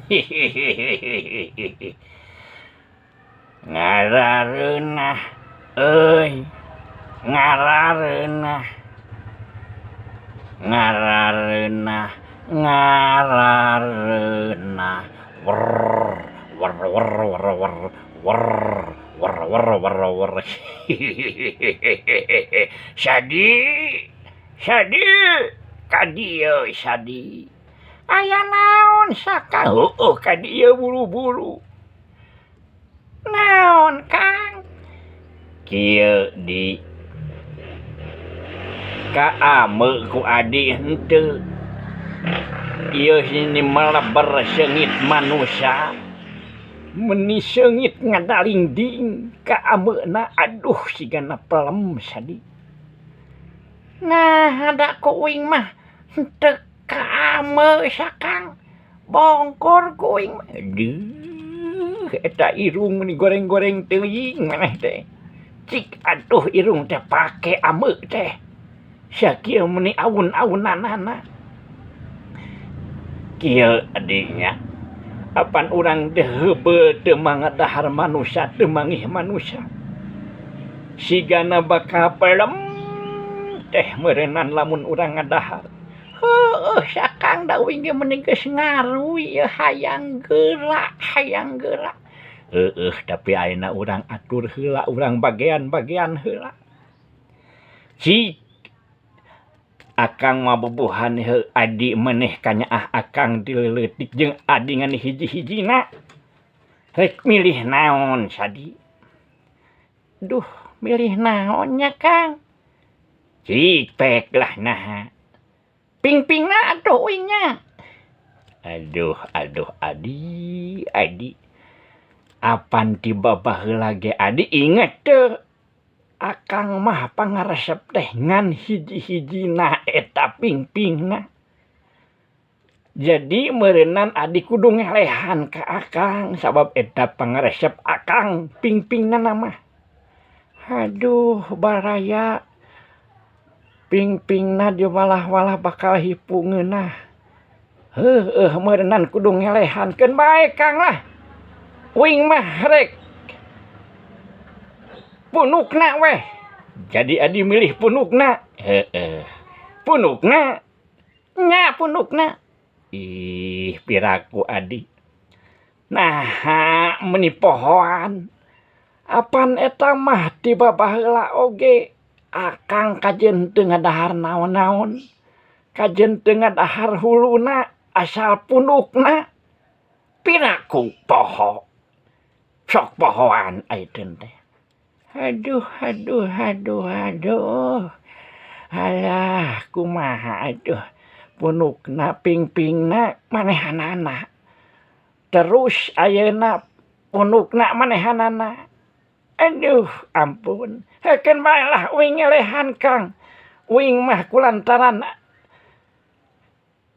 Hihihihihi. Ngarareunah euy, ngarareunah. Ngarareunah, ngarareunah. Wer wer wer wer wer wer wer wer wer wer. Hihihihihi. Sadi, Sadi, ka dieu Sadi. Aya naon Saka? Heueuh ka dieu buru-buru. Naon, Kang? Kieu di kaame ku adi henteu. Ieu sini meleber seungit manusia. Meni seungit ngadalingding kaameuna, aduh, sigana pelem, Sadi. Nah, da ku uing mah henteu kaame, Sakang. Bongkor ku uing mah. Aduh, eta irung meni goreng-goreng teuing maneh teh. Cik aduh, irung teh pake ame teh. Sakieu meni awun-awunanana. Kieu adinya. Apan urang teh heubeul teu mangadahar manusia, teu mangih manusia. Sigana bakal pelem teh meureunan lamun urang ngadahar. Heueuh, Sakang, da uing ge meni geus ngaruy ieu, hayang geura, hayang geura. Heueuh, tapi ayeuna urang atur heula, urang bagean-bagean heula. Cik Akang mah bubuhan heuh adi maneh kanyaah Akang ti leuleutik jeung adi ngan hiji-hijina. Rek milih naon, Sadi? Duh, milih naon nya, Kang? Cik pek lah naha. Pingpingna atuh uing nya. Aduh, aduh, Adi, Adi. Apan ti baheula ge Adi inget teu? Akang mah pangaresep teh ngan hiji-hijina eta pingpingna. Jadi meureunan Adi kudu ngelehan ka Akang sabab eta pangaresep Akang pingpingna mah. Aduh, baraya, pingpingna diwalah-walah bakal hipu ngeunah. Heueuh, meureunan kudu ngelehan, keun bae, Kang, lah. Uing mah rek punukna weh. Jadi Adi milih punukna. Heeh. Punukna. Nya, punukna. Ih, piraku Adi. Naha meni pohoan? Apan eta mah ti baheula oge Akang kajeun teu ngadahar naon-naon. Kajeun teu ngadahar huluna, asal punukna. Piraku poho. Sok pohoan ayeuna teh. Aduh, aduh, aduh, aduh. Alah, kumaha atuh? Punukna, pingpingna manehanana. Terus ayeuna punukna manehanana. Aduh, ampun. Heukeun bae lah uing ngelehan, Kang. Uing mah kulantaran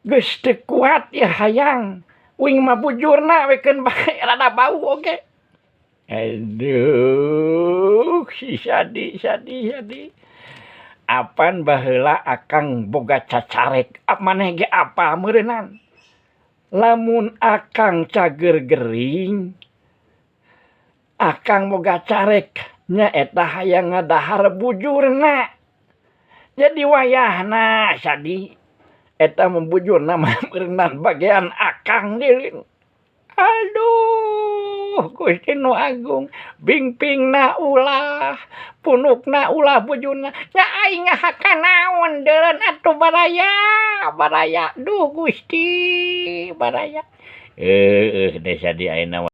geus teu kuat ya hayang. Uing mah bujurna we, keun bae rada bau oge. Aduh, si Sadi, Sadi, Sadi. Apan baheula Akang boga cacarek, maneh ge apal meureunan. Lamun Akang cager gering, Akang boga carek nyaeta hayang ngadahar bujurna. Jadi wayahna, Sadi, eta mah bujurna mah meureunan bagean Akang deuleu. Aduh, Gusti nu Agung, pingpingna ulah, punukna ulah, bujurna. Nya aing ngahakan naon deuleun atuh, baraya, baraya. Duh Gusti, baraya. Heueuh deh, Sadi, ayeuna.